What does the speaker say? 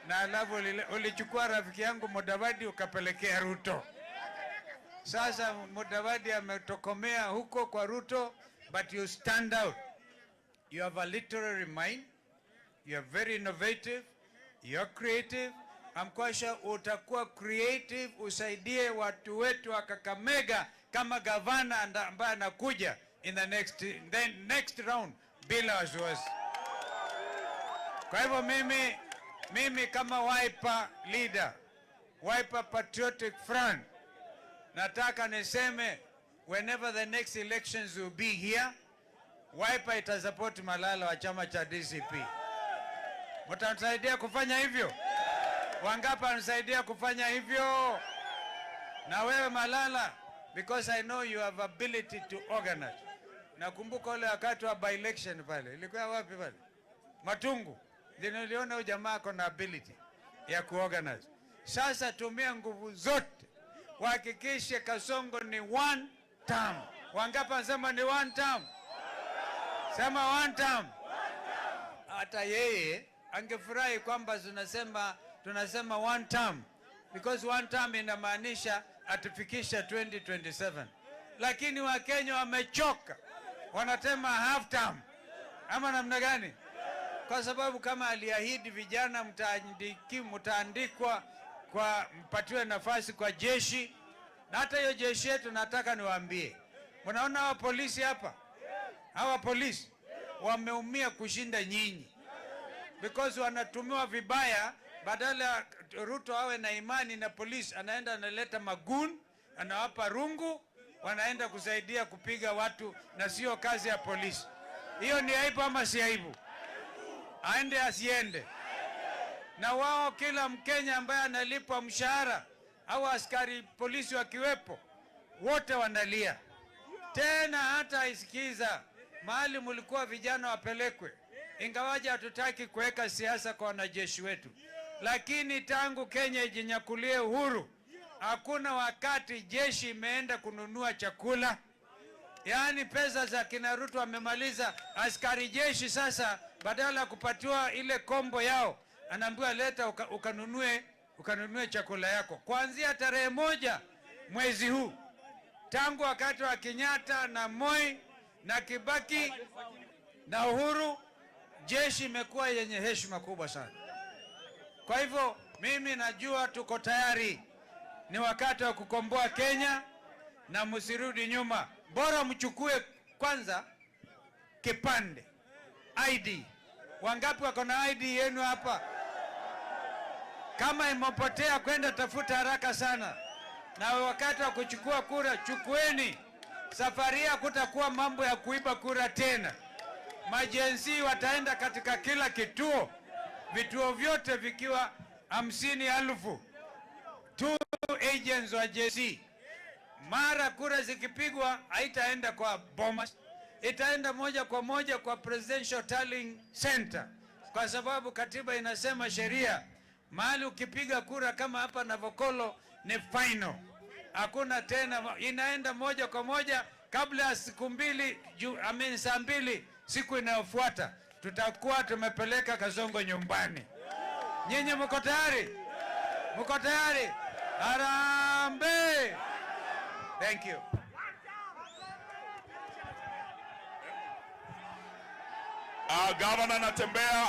Na alafu ulichukua rafiki yangu Mudavadi ukapelekea Ruto. Sasa Mudavadi ametokomea huko kwa Ruto, but you stand out. You have a literary mind. You are very innovative. You are creative. I'm quite sure utakuwa creative, usaidie watu wetu wa Kakamega kama gavana ambaye anakuja in the next round bila wasiwasi. Kwa hivyo mimi kama Wiper leader, Wiper Patriotic Front, nataka niseme whenever the next elections will be here, Wiper itasupport Malala wa chama cha DCP. Mtanisaidia kufanya hivyo? Wangapi wanisaidia kufanya hivyo? Na wewe Malala, because I know you have ability to organize. Nakumbuka ule wakati wa by election pale, ilikuwa wapi pale? Matungu. Ndio niliona huyu jamaa ako na ability ya kuorganize. Sasa tumia nguvu zote uhakikishe Kasongo ni one term. Wangapi wanasema ni one term? Sema one term. Hata yeye angefurahi kwamba tunasema one term, because one term inamaanisha atufikisha 2027, lakini Wakenya wamechoka, wanasema half term ama namna gani? Kwa sababu kama aliahidi vijana mtaandikwa kwa mpatiwe nafasi kwa jeshi, na hata hiyo jeshi yetu nataka niwaambie, mnaona hawa polisi hapa, hawa polisi wameumia kushinda nyinyi because wanatumiwa vibaya. Badala ya Ruto awe na imani na polisi, anaenda analeta magoons, anawapa rungu, wanaenda kusaidia kupiga watu, na sio kazi ya polisi. Hiyo ni aibu ama si aibu? Aende asiende? Na wao, kila Mkenya ambaye analipwa mshahara au askari polisi wakiwepo, wote wanalia. Tena hata isikiza mahali mlikuwa vijana wapelekwe, ingawaje hatutaki kuweka siasa kwa wanajeshi wetu, lakini tangu Kenya ijinyakulie uhuru hakuna wakati jeshi imeenda kununua chakula. Yaani pesa za kina Ruto wamemaliza. Askari jeshi sasa badala ya kupatiwa ile kombo yao, anaambiwa leta ukanunue chakula yako kuanzia tarehe 1 mwezi huu. Tangu wakati wa Kenyatta na Moi na Kibaki na Uhuru, jeshi imekuwa yenye heshima kubwa sana. Kwa hivyo mimi najua tuko tayari, ni wakati wa kukomboa Kenya na msirudi nyuma. Bora mchukue kwanza kipande ID. Wangapi wako na ID yenu hapa? Kama imepotea, kwenda tafuta haraka sana. Na wakati wa kuchukua kura, chukueni. Safari hakutakuwa mambo ya kuiba kura tena. MaGen Z wataenda katika kila kituo, vituo vyote vikiwa 50,000 two agents wa Gen Z. Mara kura zikipigwa haitaenda kwa Bomas, itaenda moja kwa moja kwa Presidential Tallying Center, kwa sababu katiba inasema sheria, mahali ukipiga kura kama hapa Navakholo ni final, hakuna tena, inaenda moja kwa moja kabla ya siku mbili ju, I mean, saa 2 siku inayofuata tutakuwa tumepeleka Kasongo nyumbani. Nyinyi mko tayari? Mko tayari? Harambee! Thank you. Governor Natembeya.